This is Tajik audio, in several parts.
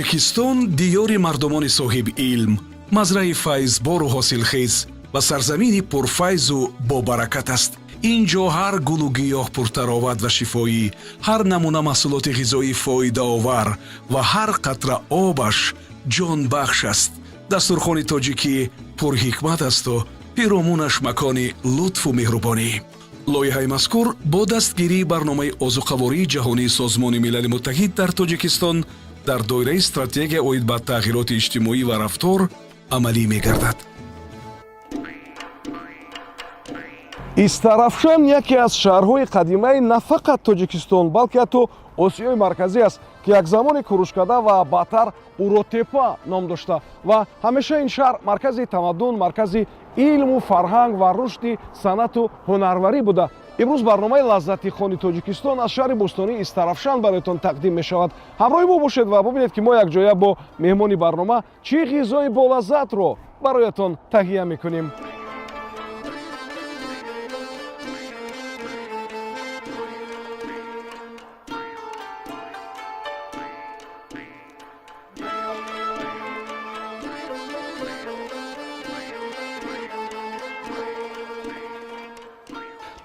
Тоҷикистон диёри мардумони соҳиби илм, мазраи файзбору ҳосилхез ва сарзамини пурфайзу бобаракат аст. Ин ҷо ҳар гулу гиёҳ пуртароват ва шифоӣ, ҳар намуна маҳсулоти ғизоӣ фоидаовар ва ҳар қатра обаш ҷонбахш аст. Дастурхони тоҷикӣ пурҳикмат асту пиромунаш макони лутфу меҳрубонӣ. Лоиҳаи мазкур бо дастгирии барномаи озуқавории ҷаҳонии Созмони Милали Муттаҳид дар Тоҷикистон дар доираи стратегия оид ба тағйироти иҷтимоӣ ва рафтор амалӣ мегардад. Истарафшан яке аз шаҳрҳои қадимаи на фақат Тоҷикистон, балки ҳатто Осиёи Марказӣ аст, ки як замоне Курушкада ва баъдтар Уротепа ном дошта ва ҳамеша ин шаҳр маркази тамаддун, маркази илму фарҳанг ва рушди санъату ҳунарварӣ буда. Имрӯз барномаи лаззати хони Тоҷикистон аз шаҳри бӯстонии Истарафшан бароятон тақдим мешавад. Ҳамроҳи мо бошед ва бубинед, ки мо якҷоя бо меҳмони барнома чӣ ғизои болаззатро бароятон таҳия мекунем.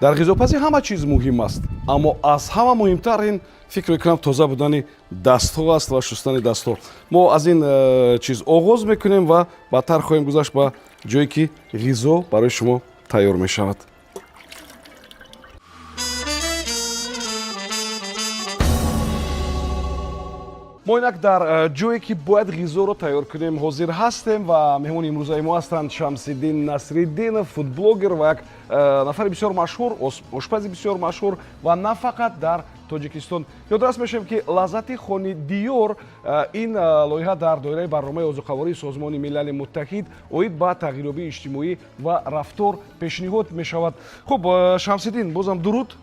Дар ғизопазӣ ҳама чиз муҳим аст, аммо аз ҳама муҳимтар ин, фикр мекунам, тоза будани дастҳо аст ва шустани дастҳо. Мо аз ин чиз оғоз мекунем ва баъдтар хоҳем гузашт ба ҷое, ки ғизо барои шумо тайёр мешавад. Мо инак дар ҷое, ки бояд ғизоро тайёр кунем, ҳозир ҳастем ва меҳмони имрӯзаи мо ҳастанд Шамсиддин Насриддинов, фудблогер ва як нафари бисёр машҳур, ошпази бисёр машҳур ва на фақат дар Тоҷикистон. Ёдрас мешавем, ки лаззати хони диёр ин лоиҳа дар доираи барномаи озуқавории Созмони Милали Муттаҳид оид ба тағйирёбии иҷтимоӣ ва рафтор пешниҳод мешавад. Хуб, Шамсиддин, бозам дуруд.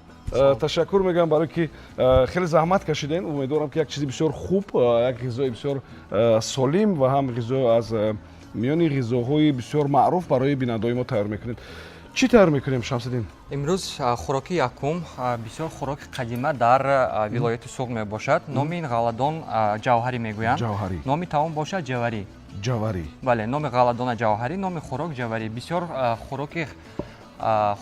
Ташаккур мегӯям барое ки хеле заҳмат кашидем. Умедворам, ки як чизи бисёр хуб, як ғизои бисёр солим ва ҳам ғизо аз миёни ғизоҳои бисёр маъруф барои бинандаҳои мо тайёр мекунед. Чӣ тайёр мекунем, Шамсиддин? Имрӯз хӯроки якум бисёр хӯроки қадима дар вилояти Суғд мебошад. Номи ин ғалладон ҷавҳарӣ мегӯянд. Ҷавҳарӣ. Номи таом бошад ҷаварӣ. Ҷаварӣ. Бале, номи ғалладона ҷавҳарӣ, номи хӯрок ҷаварӣ. Бисёр хӯроки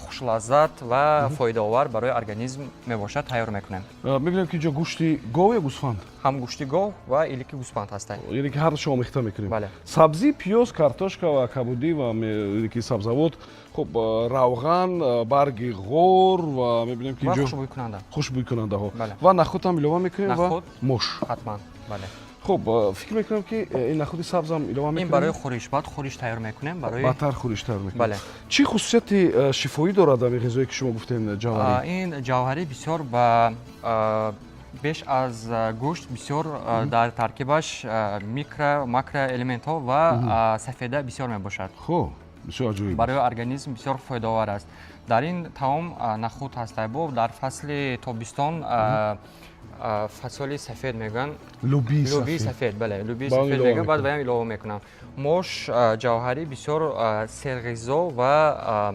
хушлаззат ва фоидаовар барои организм мебошад, тайёр мекунем. Мебинем, ки инҷо гӯшти гов ё гӯсфанд? Ҳам гӯшти гов ва илики гӯсфанд ҳастанд. Яъне ки ҳардушо омехта мекунем? Бале. Сабзӣ, пиёз, картошка ва кабудӣ ва яъне ки сабзавот, хуб, равған, барги ғор ва мебинем, ки ва инҷо хушбӯйкунанда. Хушбӯйкунандаҳо. Бале. Ва нахӯдам илова мекунем ва Нахӯд. Мош. Ҳатман, бале. Хуб, фикр мекунам, ки ин нахӯди сабзам илова Ин мекунем. барои хӯриш, баъд хӯриш тайёр мекунем барои Баъдтар хӯриш тайёр мекунем. Бале. Чӣ хусусияти шифоӣ дорад ҳамин ғизое, ки шумо гуфтем, ҷаварӣ? Ин ҷавҳарӣ бисёр ба беш аз гӯшт бисёр дар таркибаш микро, макроэлементҳо ва сафеда бисёр мебошад. Хуб, бисёр аҷоиб. Барои организм бисёр фоидаовар аст. Дар ин таом нахӯд ҳаста. Бо дар фасли тобистон фасоли сафед мегӯянд. Лӯбии лӯбии сафед. Сафед, бале, лӯбии Ба он сафед илова мегӯянд, баъд мекунем. ба ям илова мекунам. Мош ҷавҳарӣ бисёр серғизо ва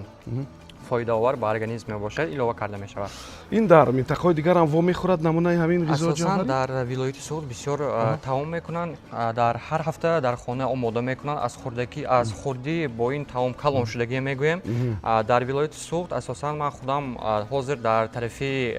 фоидаовар ба организм мебошад, илова карда мешавад. Ин дар минтақаҳои дигар ҳам вомехӯрад намунаи ҳамин ғизо, Асосан ҷавҳарӣ? дар вилояти Суғд бисёр таом мекунанд, дар ҳар ҳафта дар хона омода мекунанд. Аз хурдакӣ, аз хурдӣ бо ин таом калон шудагӣ мегӯем. Дар вилояти Суғд асосан ман худам ҳозир дар тарафи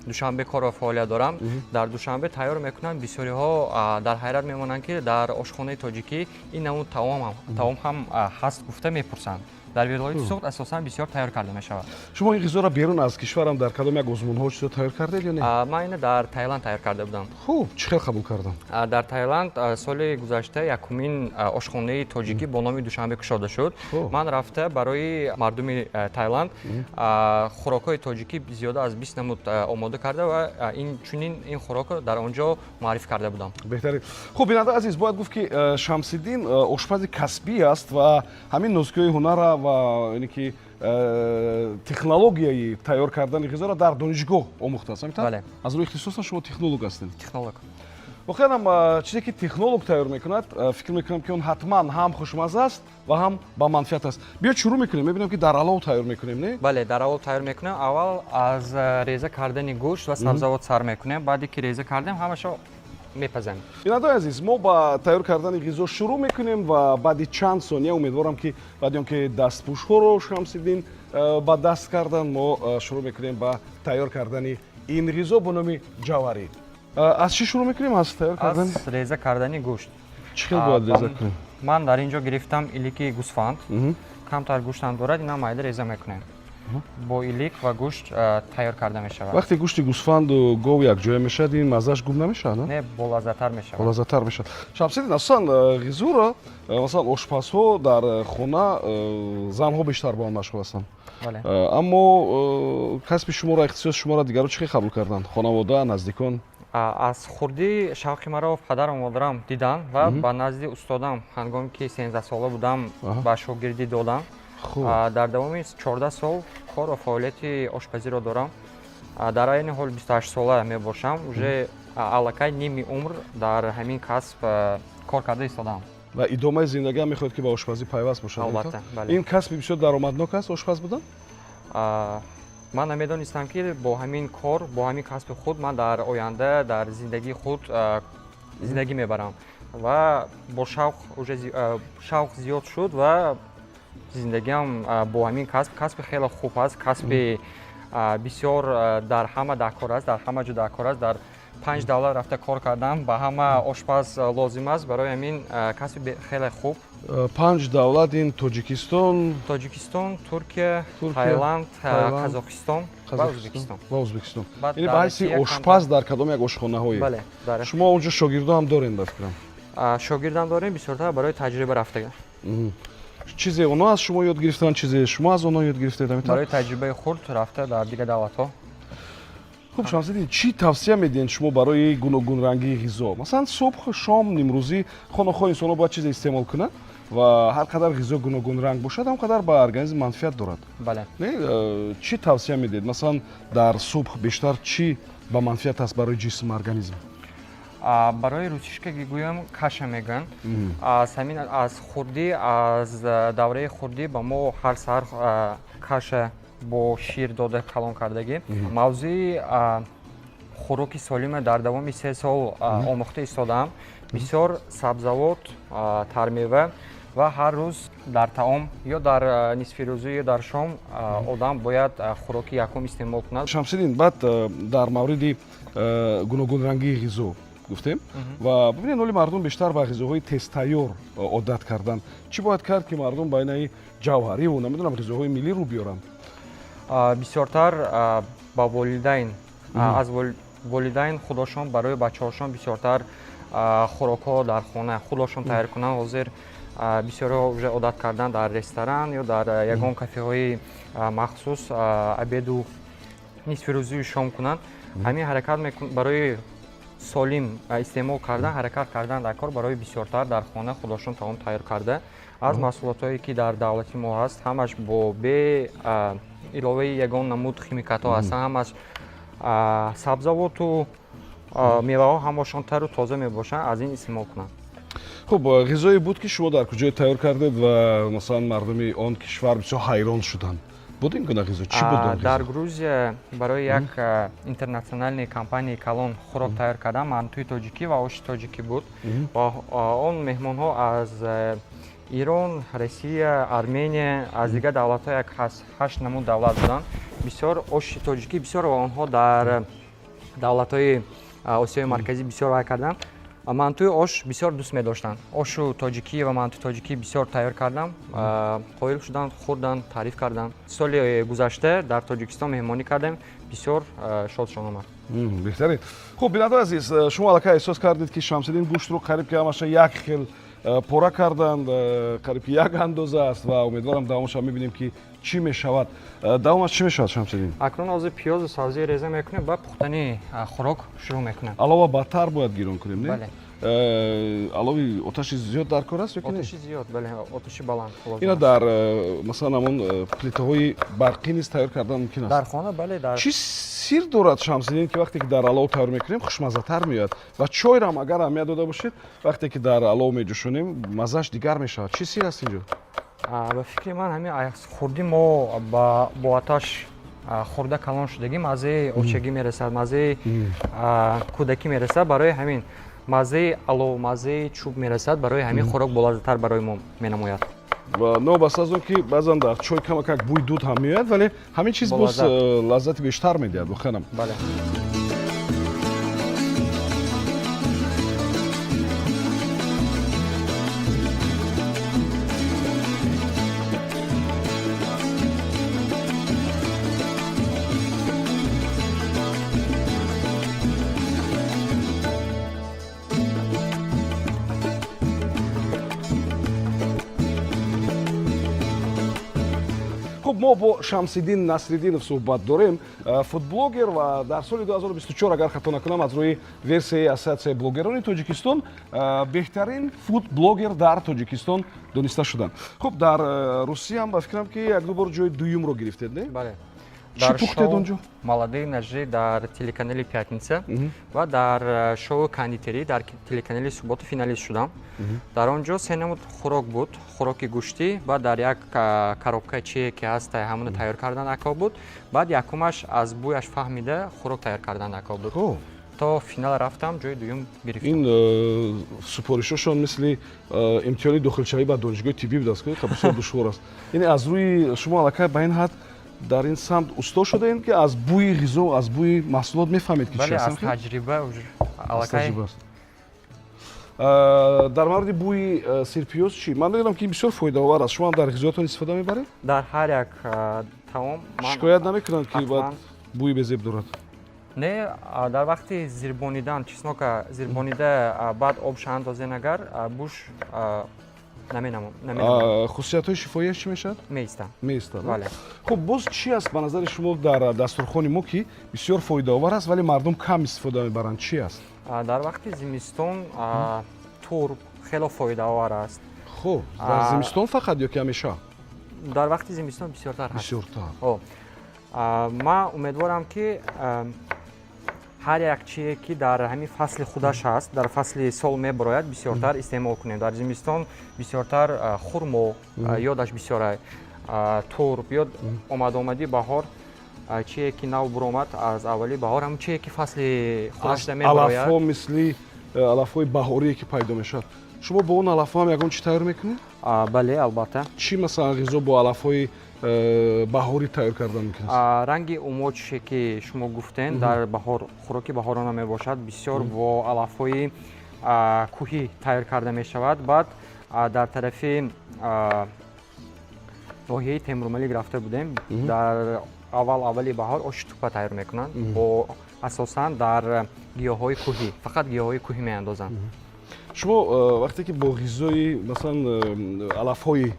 Душанбе кор ва фаъолият дорам. Дар Душанбе тайёр мекунанд. Бисёриҳо дар ҳайрат мемонанд, ки дар ошхонаи тоҷикӣ ин намуд таом ҳам ҳаст, гуфта мепурсанд. Дар вилояти Суғд асосан бисёр тайёр карда мешавад. Шумо ин ғизоро берун аз кишварам дар кадом як озмунҳо чизо тайёр кардед ё не? Ман ина дар Таиланд тайёр карда будам. Хуб, чӣ хел қабул кардам? Дар Таиланд соли гузашта якумин ошхонаи тоҷикӣ бо номи Душанбе кушода шуд. Ман рафта барои мардуми Таиланд хӯрокҳои тоҷикӣ зиёда аз 20 намуд омода карда ва ин чунин ин хӯрокро дар он ҷо муаррифӣ карда будам. Беҳтарин. Хуб, бинандаи азиз, бояд гуфт, ки Шамсиддин ошпази касбӣ аст ва ҳамин нозукиҳои ҳунара ва яъне ки технологияи тайёр кардани ғизоро дар донишгоҳ омӯхтааст, ҳамин тавр? Бале. Аз рӯи ихтисосан шумо технолог ҳастед? Технолог. Воқеан ҳам, чизе ки технолог тайёр мекунад, фикр мекунам, ки он ҳатман ҳам хушмаза аст ва ҳам ба манфиат аст. Биё, шурӯъ мекунем. Мебинам, ки дар алов тайёр мекунем, не? Бале, дар аввал тайёр мекунем. Аввал аз реза кардани гӯшт ва сабзавот сар мекунем. Баъде ки реза кардем, ҳамаашо Мепазем. Бинандаои азиз, мо ба тайёр кардани ғизо шурӯъ мекунем ва баъди чанд сония, умедворам, ки баъди он ки дастпӯшҳоро Шамсиддин ба даст кардан, мо шурӯъ мекунем ба тайёр кардани ин ғизо бо номи ҷаварӣ. Аз чӣ шурӯъ мекунем, аз тайёр кардани? Аз реза кардани гӯшт. Чӣ хел бояд реза кунем? Ман дар ин ҷо гирифтам илики гӯсфанд, камтар гӯштам дорад, ина майда реза мекунем, бо илик ва гӯшт тайёр карда мешавад. Вақте гӯшти гӯсфанду гов якҷоя мешавад, ин маззааш гум намешавад, на? Не, болаззаттар мешавад. Болаззаттар мешавад. Шамсиддин, асосан ғизоро, масалан, ошпазҳо дар хона, занҳо бештар ба он машғул ҳастанд. Бале. Аммо касби шуморо, ихтисоси шуморо дигарон чӣ хел қабул карданд, хонавода, наздикон? Аз хурдӣ шавқи маро падару модарам диданд ва ба назди устодам, ҳангоме ки 13-сола будам, ба шогирдӣ додам. Дар давоми 14 сол кор ва фаъолияти ошпазиро дорам. Дар айни ҳол 28-сола мебошам, уже аллакай ними умр дар ҳамин касб кор карда истодам. Ва идомаи зиндагиам мехоҳед, ки ба ошпазӣ пайваст бошад? Албатта, бале. Ин касби бисёр даромаднок аст, ошпаз будан? Ман намедонистам, ки бо ҳамин кор, бо ҳамин касби худ ман дар оянда дар зиндагии худ зиндагӣ мебарам ва бо шавқ, уже шавқ зиёд шуд ва зиндагиам бо ҳамин касб. Касби хеле хуб аст, касби бисёр дар ҳама даркор аст, дар ҳама ҷо даркор аст. Дар панҷ давлат рафта кор кардам, ба ҳама ошпаз лозим аст. Барои ҳамин касби хеле хуб. Панҷ давлат ин Тоҷикистон? Тоҷикистон, Туркия, Таиланд, Қазоқистон ва Ӯзбекистон. Ва Ӯзбекистон. Яъне ба ҳайси ошпаз дар кадом як ошхонаҳое? Бале. Шумо онҷо шогирдо ҳам дорем, ба фикрам? Шогирдам дорем, бисёртар барои таҷриба рафта. Чизе онҳо аз шумо ёд гирифтанд, чизе шумо аз онҳо ёд гирифтед? Барои таҷрибаи хурд рафта дар дигар давлатҳо. Хуб, Шамсиддин, чӣ тавсия медиҳед шумо барои гуногунрангии ғизо? Масалан, субҳ, шом, нимрӯзӣ хонохоҳ инсонҳо бояд чизе истеъмол кунанд ва ҳар қадар ғизо гуногунранг бошад, ҳам қадар ба организм манфиат дорад. Бале. Не, чӣ тавсия медиҳед? Масалан, дар субҳ бештар чӣ ба манфиат аст барои ҷисм, организм? Барои русишка гӯям, каша мегӯянд. Аз ҳамин, аз хурдӣ, аз давраи хурдӣ ба мо ҳар саҳар каша бо шир дода калон кардагӣ. Мавзӯи хӯроки солима дар давоми 3 сол омӯхта истодаам. Бисёр сабзавот, тармева ва ҳар рӯз дар таом ё дар нисфирӯзӣ, ё дар шом одам бояд хӯроки якум истеъмол кунад. Шамсиддин, баъд дар мавриди гуногунрангии ғизо гуфтем ва бибинед, ҳоли мардум бештар ба ғизоҳои тезтайёр одат карданд. Чӣ бояд кард, ки мардум ба инаи ҷавҳариву, намедонам, ғизоҳои миллӣ рӯ биёранд? Бисёртар ба волидайн, аз волидайн худошон барои бачаҳошон бисёртар хӯрокҳо дар хона худошон тайёр кунанд. Ҳозир бисёриҳо уже одат кардан дар ресторан ё дар ягон кафеҳои махсус обеду, нисфирӯзию шом кунанд. Ҳамин ҳаракат барои солим истеъмол кардан, ҳаракат кардан дар кор, барои бисёртар дар хона худошон таом тайёр карда, аз маҳсулотҳое, ки дар давлати мо ҳаст, ҳамаш бо бе иловаи ягон намуд химикатҳо ҳастанд, ҳамаш сабзавоту меваҳо ҳамашон тару тоза мебошанд, аз ин истеъмол кунанд. Хуб, ғизое буд, ки шумо дар куҷое тайёр кардед ва, масалан, мардуми он кишвар бисёр ҳайрон шуданд? Буд ин гуна ғизо? Чӣ буд? Дар Грузия барои як интернациональный компанияи калон хӯрок тайёр кардам, мантуи тоҷикӣ ва оши тоҷикӣ буд. Ва он меҳмонҳо аз Ирон, Россия, Армения, аз дигар давлатҳо, як ҳашт намуд давлат буданд. Бисёр оши тоҷикӣ бисёр ва онҳо дар давлатҳои Осиёи Марказӣ бисёр вай карданд, мантуи ош бисёр дӯст медоштанд. Ошу тоҷикӣ ва мантуи тоҷикӣ бисёр тайёр кардам, қоил шуданд, хӯрданд, таъриф карданд. Соли гузашта дар Тоҷикистон меҳмонӣ кардем, бисёр шодшон омад. Беҳтарин. Хуб, бинандаи азиз, шумо аллакай эҳсос кардед, ки Шамсиддин гӯштро қариб ки ҳамаша як хел пора карданд, қариб ки як андоза аст ва умедворам, давомаша мебинем, ки чӣ мешавад. Давомаш чӣ мешавад, Шамсиддин? Акнун ҳозир пиёзу сабзӣ реза мекунем ва пухтани хӯрок шурӯъ мекунем. Алова бадтар бояд гирон кунем, не? Бале. Алови оташи зиёд дар кор аст ё ки не? Оташи зиёд, бале, оташи баланд. Ина дар, масалан, ҳамон плитаҳои барқӣ низ тайёр кардан мумкин аст? Дар хона, бале, дар Чӣ сир дорад, Шамсиддин, ки вақте ки дар алов тайёр мекунем, хушмаззатар меояд ва чойрам, агар аҳамият дода бошед, вақте ки дар алов меҷӯшонем, маззааш дигар мешавад? Чӣ сир аст инҷо? Ба фикри ман, ҳамин аз хурдӣ мо бо оташ хӯрда калон шудагӣ, маззаи очагӣ мерасад, маззаи кӯдакӣ мерасад. Барои ҳамин Маззаи алов, маззаи чӯб мерасад, барои ҳамин хӯрок болаззаттар барои мо менамояд. Ва новобаста аз он ки баъзан дар чой камакак бӯи дуд ҳам меояд, вале ҳамин чиз боз лаззати бештар медиҳад воқеанам. Бале. Хуб, мо бо Шамсиддин Насриддинов суҳбат дорем, фудблогер, ва дар соли 2024, агар хато накунам, аз рӯи версияи Ассотсиатсияи блогерони Тоҷикистон беҳтарин фудблогер дар Тоҷикистон дониста шуданд. Хуб, дар Русияам ба фикрам, ки якду бор ҷои дуюмро гирифтед, не? Бале. Чӣ пухтед он ҷо? «Молодые ножи» дар телеканали «Пятница» ва дар шоу кондитерӣ дар телеканали «Суббота» финалист шудам. Дар он ҷо се намуд хӯрок буд: хӯроки гӯштӣ, баъд дар як коробка чие ки ҳаст, ҳамона тайёр кардан ако буд, баъд якумаш аз бӯяш фаҳмида хӯрок тайёр кардан ако буд. То финал рафтам, ҷои дуюм гирифтам. Ин супоришошон мисли имтиҳони дохилшавӣ ба донишгоҳи тиббӣ будааст, бисёр душвор аст. Яъне аз рӯи шумо аллакай ба ин ҳад дар ин самт усто шудаем, ки аз бӯи ғизо, аз бӯи маҳсулот мефаҳмед, ки чи аз таҷриба. Аллакай дар мавриди бӯи сирпиёз чӣ? Ман медонам, ки ин бисёр фоидаовар аст. Шумо ҳам дар ғизоятон истифода мебаред? Дар ҳар як таом. Шикоят намекунанд, ки баъд бӯи безеб дорад? Не, дар вақти зирбонидан, чеснока зирбонида, баъд обша андозен, агар буш наменамояд. Хусусиятҳои шифоияш чӣ мешавад? Меистанд. Меистанд. Хуб, боз чӣ аст ба назари шумо дар дастурхони мо, ки бисёр фоидаовар аст, вале мардум кам истифода мебаранд? Чӣ аст? Дар вақти зимистон турб хело фоидаовар аст. Хуб, дар зимистон фақат ё ки ҳамеша? Дар вақти зимистон бисёртар ҳаст. Бисёртар. Ман умедворам, ки ҳар як чие, ки дар ҳамин фасли худаш ҳаст, дар фасли сол мебарояд, бисёртар истеъмол кунем. Дар зимистон бисёртар хурмо ёдаш бисёра, турб ёд омадомади баҳор, чие ки нав буромад аз аввали баҳор, ҳамн чие ки фасли худашда мебарояд. Алафҳо, мисли алафҳои баҳорие, ки пайдо мешавад, шумо бо он алафҳо ҳам ягон чӣ тайёр мекунед? Бале, албатта. Чӣ, масалан, ғизо бо алафҳои баҳорӣ тайёр кардан мумкин аст? Ранги умоче ки шумо гуфтен, дар баҳор хӯроки баҳорона мебошад, бисёр бо алафҳои кӯҳӣ тайёр карда мешавад. Баъд дар тарафи ноҳияи Темурмалик рафта будем, дар аввал аввали баҳор оши тупа тайёр мекунанд, бо асосан дар гиёҳҳои кӯҳӣ, фақат гиёҳҳои кӯҳӣ меандозанд. Шумо вақте ки бо ғизои, масалан, алафҳои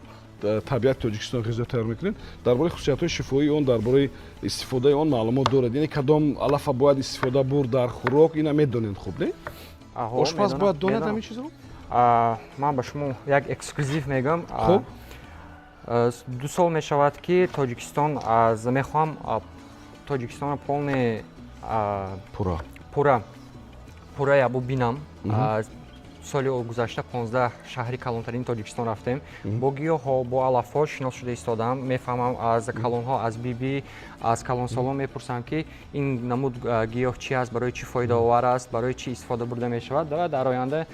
табиати Тоҷикистон ғизо тайёр мекунед, дар бораи хусусиятҳои шифоии он, дар бораи истифодаи он маълумот доред? Яъне кадом алафа бояд истифода бурд дар хӯрок, ина медонед хуб, не? Ошпаз бояд донад ҳамин чизро? Ман ба шумо як эксклюзив мегӯям. Хуб. 2 сол мешавад, ки Тоҷикистон аз мехоҳам Тоҷикистонро полный пурра пурра ябо бинам. Соли гузашта 15 шаҳри калонтарини Тоҷикистон рафтем. Бо гиёҳҳо, бо алафҳо шинос шуда истодам. Мефаҳмам аз калонҳо, аз бибӣ, аз калонсолон мепурсам, ки ин намуд гиёҳ чи аст, барои чӣ фоидаовар аст, барои чӣ истифода бурда мешавад. Ва дар оянда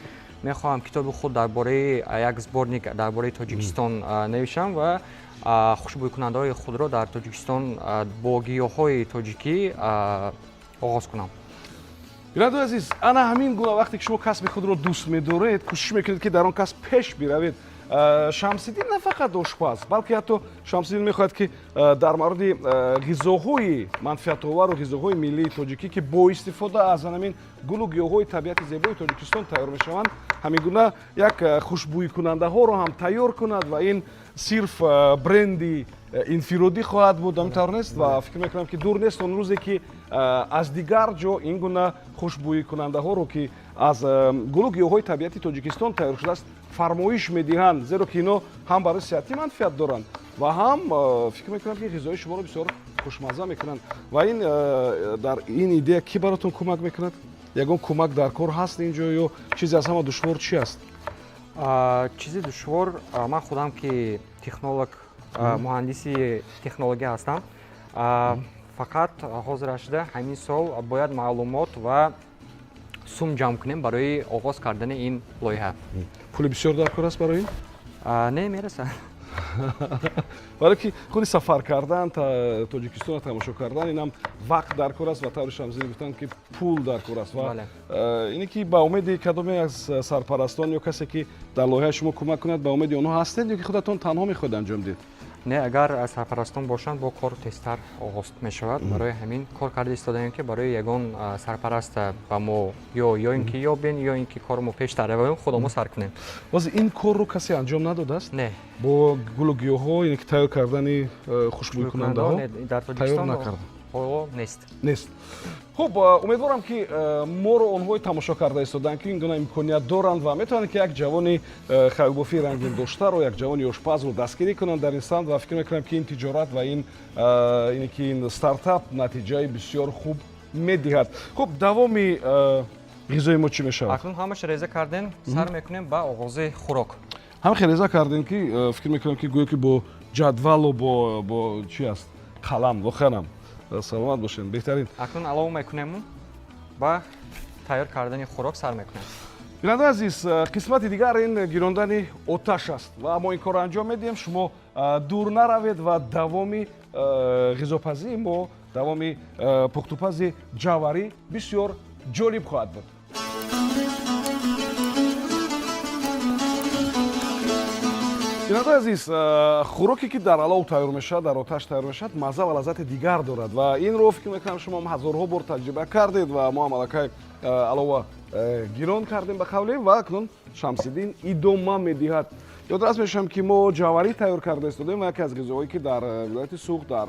мехоҳам китоби худ дар бораи, як сборник дар бораи Тоҷикистон навишам ва хушбӯйкунандаҳои худро дар Тоҷикистон бо гиёҳҳои тоҷикӣ оғоз кунам. Бинандои азиз, ана ҳамин гуна вақте ки шумо касби худро дӯст медоред, кӯшиш мекунед, ки дар он касб пеш биравед. Шамсиддин на фақат ошпаз, балки ҳатто Шамсиддин мехоҳад, ки дар мавриди ғизоҳои манфиатовару ғизоҳои миллии тоҷикӣ, ки бо истифода аз ҳамин гулу гиёҳҳои табиати зебои Тоҷикистон тайёр мешаванд, ҳамин гуна як хушбӯйкунандаҳоро ҳам тайёр кунад, ва ин сирф бренди инфиродӣ хоҳад буд. Ҳамин тавр нест? Ва фикр мекунам, ки дур нест он рӯзе, ки аз дигар ҷо ин гуна хушбӯйкунандаҳоро, ки аз гулу гиёҳҳои табиати Тоҷикистон тайёр шудааст, фармоиш медиҳанд, зеро ки ино ҳам барои сиҳатӣ манфиат доранд ва ҳам фикр мекунам, ки ғизои шуморо бисёр хушмазза мекунанд. Ва ин дар ин идея кӣ баротон кӯмак мекунад? Ягон кӯмак дар кор ҳаст ин ҷо ё чизе аз ҳама душвор чӣ аст? Чизи душвор, ман худам ки технолог, муҳандиси технология ҳастам, фақат ҳозирашда ҳамин сол бояд маълумот ва Сум ҷамъ кунем барои оғоз кардани ин лоиҳа. Пули бисёр дар кор аст барои ин? Не, мерасад. Барое ки худи сафар кардан, Тоҷикистонро тамошо кардан, инам вақт дар кор аст ва таври Шамсиддин гуфтанд, ки пул дар кор аст. Ва ине ки ба умеди кадоме аз сарпарастон ё касе, ки дар лоиҳаи шумо кӯмак кунад, ба умеди онҳо ҳастед ё ки худатон танҳо мехоҳед анҷом диҳед? Не, агар сарпарастон бошанд, бо кор тезтар оғоз мешавад. Барои ҳамин кор карда истодаем, ки барои ягон сарпараст ба мо ё ин ки ёбем, ё ин ки корро мо пештар равем, худамо сар кунем. Боз ин корро касе анҷом надодааст? Не. Бо гулу гиёҳҳо, яъне ки тайёр кардани хушбӯйкунандаҳо дар тайёр Тоҷикистон накарда? Ҳоло нест. Нест. Хуб, умедворам, ки моро онҳое тамошо карда истодаанд, ки ин гуна имконият доранд ва метавонанд, ки як ҷавони хаёлбофии рангин доштаро, як ҷавони ошпазро дастгирӣ кунанд дар ин самт. Ва фикр мекунам, ки ин тиҷорат ва ин ине ки ин стартап натиҷаи бисёр хуб медиҳад. Хуб, давоми ғизои мо чӣ мешавад? Акнун ҳамаша реза кардем, сар мекунем ба оғози хӯрок. Ҳам хеле реза кардем, ки фикр мекунам, ки гӯё ки бо ҷадвалу бо чи аст, қалам. Воқеанам, саломат бошед, беҳтарин. Акнун алова мекунему ба тайёр кардани хӯрок сар мекунем. Бинандаи азиз, қисмати дигар ин гирондани оташ аст ва мо ин корро анҷом медиҳем. Шумо дур наравед ва давоми ғизопазии мо, давоми пухтупази ҷаварӣ бисёр ҷолиб хоҳад буд. Бинандаи азиз, хӯроке, ки дар алов тайёр мешавад, дар оташ тайёр мешавад, мазза ва лаззати дигар дорад ва инро, фикр мекунам, шумо ҳазорҳо бор таҷриба кардед. Ва мо ҳам аллакай алова гирон кардем, ба қавле, ва акнун Шамсиддин идома медиҳад. Ёдрас мешавам, ки мо ҷаварӣ тайёр карда истодем ва яке аз ғизоҳое, ки дар вилояти Суғд, дар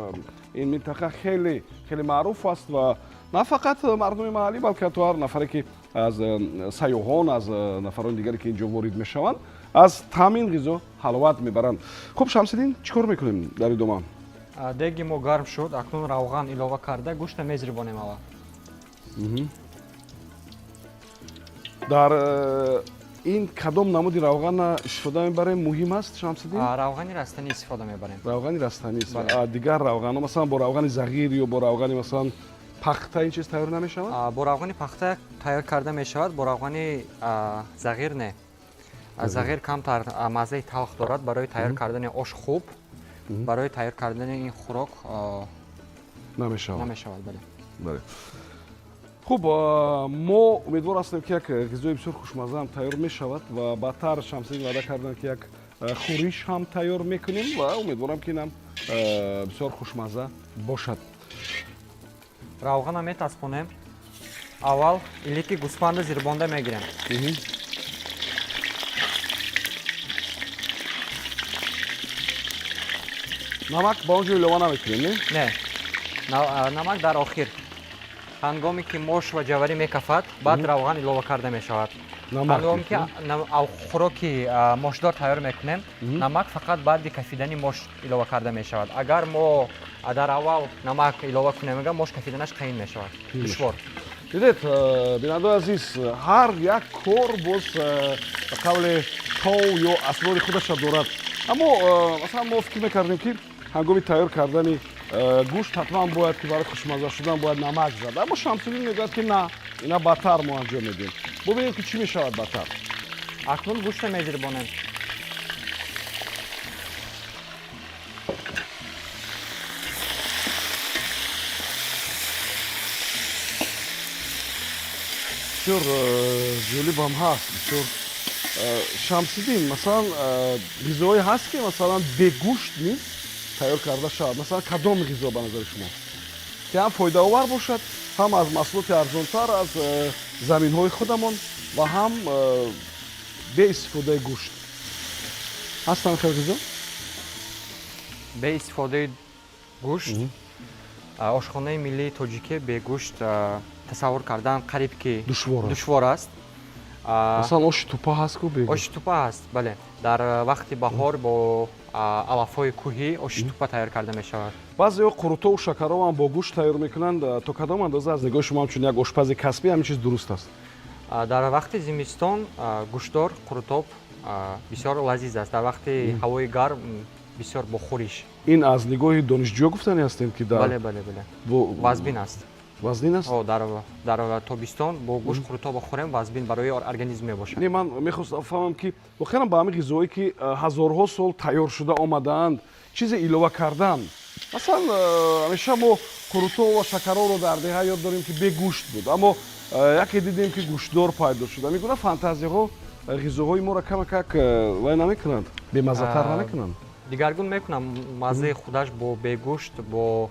ин минтақа хеле хеле маъруф аст ва на фақат мардуми маҳаллӣ, балки ҳатто ҳар нафаре, ки аз сайёҳон, аз нафарони дигаре, ки инҷо ворид мешаванд, аз таъми ин ғизо ҳаловат мебаранд. Хуб, Шамсиддин, чӣ кор мекунем дар идома? Деги мо гарм шуд, акнун равған илова карда, гӯшта мезирбонем аввал. Дар ин кадом намуди равғана истифода мебарем, муҳим аст, Шамсиддин? Равғани растанӣ истифода мебарем. Равғани растанӣ. Дигар равғанҳо, масалан, бо равғани зағир ё бо равғани, масалан, пахта ин чиз тайёр намешавад? Бо равғани пахта тайёр карда мешавад, бо равғани зағир не. Зағир камтар маззаи талх дорад, барои тайёр кардани ош хуб, барои тайёр кардани ин хӯрок намешавад. Намешавад, бале. Бале. Хуб, мо умедвор ҳастем, ки як ғизои бисёр хушмаззаам тайёр мешавад ва баъдтар Шамсиддин ваъда карданд, ки як хӯриш ҳам тайёр мекунем ва умедворам, ки инам бисёр хушмазза бошад. Равғана метаспонем. Аввал илики гӯсфанда зирбонда мегирем. Намак ба он ҷо илова намекунем, не? Не, намак дар охир, ҳангоме ки мош ва ҷаварӣ мекафад, баъд равған илова карда мешавад. Ҳангоме ки хӯроки мошдор тайёр мекунем, намак фақат баъди кафидани мош илова карда мешавад. Агар мо дар аввал намак илова кунем, ага мош кафиданаш қиин мешавад, душвор. Дидед, бинандаои азиз, ҳар як кор боз ба қавле тов ё асрори худаша дорад. Аммо масалан, мо фикр мекардем, ки ҳангоми тайёр кардани гӯшт ҳатман бояд, ки барои хушмазза шудан бояд намак зад, аммо Шамсиддин мегӯяд, ки на, ина баъдтар мо анҷом медиҳем. Бубинем, ки чӣ мешавад баъдтар. Акнун гӯшта мезирбонем. Бисёр ҷолибам ҳаст, бисёр. Шамсиддин, масалан, ғизоҳое ҳаст, ки, масалан, бегӯшт низ тайёр карда шавад? Масалан, кадом ғизо ба назари шумо, ки ҳам фоидаовар бошад, ҳам аз маҳсулоти арзонтар, аз заминҳои худамон ва ҳам бе истифодаи гӯшт? Ҳастанд хел ғизо? Бе истифодаи гӯшт, ошхонаи миллии тоҷикӣ бе гӯшт тасаввур кардан қариб ки душвор аст. Масалан, оши тупа ҳаст ку? Оши тупа ҳаст, бале. Дар вақти баҳор бо алафҳои кӯҳӣ оши тупа тайёр карда мешавад. Баъзеҳо қурутову шакаровам бо гӯшт тайёр мекунанд. То кадом андоза аз нигоҳи шумо, ҳамчун як ошпази касбӣ, ҳамин чиз дуруст аст? Дар вақти зимистон гӯштдор қурутоб бисёр лазиз аст, дар вақти ҳавои гарм бисёр бо хӯриш. Ин аз нигоҳи донишҷӯ гуфтани ҳастем, ки дар Бале, бале, бале, вазбин аст. Вазнин аст? Дар тобистон бо гӯшт қурутоба хӯрем, вазбин барои организм мебошад. Не, ман мехостам фаҳмам, ки воқеан ба ҳамин ғизоҳое, ки ҳазорҳо сол тайёр шуда омадаанд, чизе илова кардан. Масалан, ҳамеша мо қурутоб ва шакарҳоро дар деҳа ёд дорем, ки бегӯшт буд, аммо яке дидем, ки гӯштдор пайдо шуд. Ҳамин гуна фантазияҳо ғизоҳои моро камакак вай намекунанд, бемаззатар намекунанд? Дигаргун мекунам маззаи худаш бо бегӯшт, бо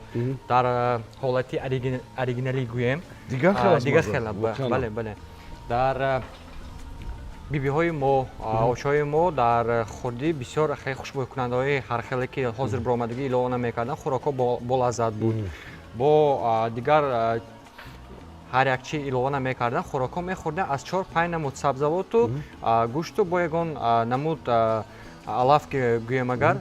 дар ҳолати оригиналӣ гӯем. Дигар хел аст. Дигар хел, бале. Дар бибиҳои мо, очаҳои мо дар хурдӣ бисёр хеле хушбӯйкунандаҳои ҳархеле, ки ҳозир баромадагӣ, илова намекарданд. Хӯрокҳо болаззат буд. Бо дигар ҳар як чи илова намекарданд, хӯрокҳо мехӯрдем аз чор панҷ намуд сабзавоту гӯшту бо ягон намуд алаф гӯем, агар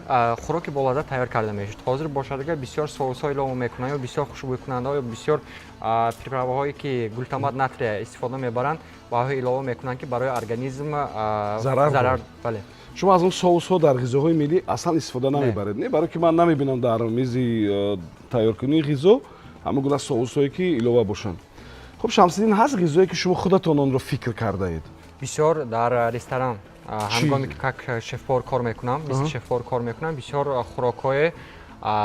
хӯроки болаззат тайёр карда мешуд. Ҳозир бошад, агар бисёр соусҳо илова мекунанд ё бисёр хушбӯйкунандаҳо ё бисёр приправаҳое, ки глутамат натрия истифода мебаранд, ва илова мекунанд, ки барои организм зарар. Бале. Шумо аз он соусҳо дар ғизоҳои миллӣ аслан истифода намебаред, не? Барое ки ман намебинам дар мизи тайёркунии ғизо ҳама гуна соусҳое, ки илова бошанд. Хуб, Шамсиддин, ҳаст ғизое, ки шумо худатон онро фикр кардаед? Бисёр. Дар ресторан, ҳангоме ки как шеф-повар кор мекунам, мисли шеф-повар кор мекунам, бисёр хӯрокҳои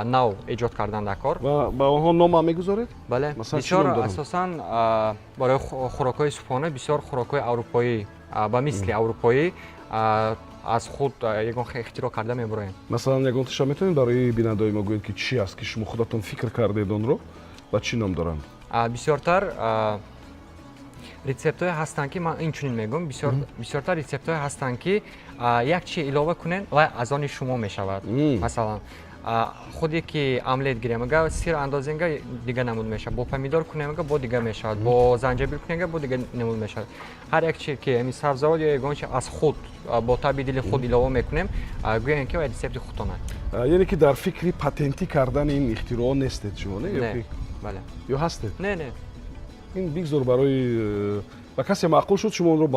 нав эҷод кардан дар кор. Ва ба онҳо номам мегузоред? Бале, бисёр. Асосан барои хӯрокҳои субҳона бисёр хӯрокҳои аврупоӣ, ба мисли аврупоӣ, аз худ ягон ихтироъ карда мебароем. Масалан, ягон тиша метавонед барои бинандаои мо гӯед, ки чӣ аст, ки шумо худатон фикр кардаед онро ва чӣ ном доранд? Бисёртар рецептҳое ҳастанд, ки ман инчунин мегӯям, бисёртар рецептҳое ҳастанд, ки як чи илова кунед ва аз они шумо мешавад. Масалан, худе ки омлет гирем, ага сир андозем, дига намуд мешавад, бо помидор кунем, ага бо дига мешавад, бо занҷабил кунем, ага бо дига намуд мешавад. Ҳар як чи ки ами сабзавот ё ягон чи аз худ бо таби дили худ илова мекунем, гӯем, ки рецепти худтон аст. Яъне ки дар фикри патентӣ кардани ин ихтироъ нестед шумо, не? Бале. Ё ҳастед? Не. Ин бигзор барои ба касе маъқул шуд, шумо онро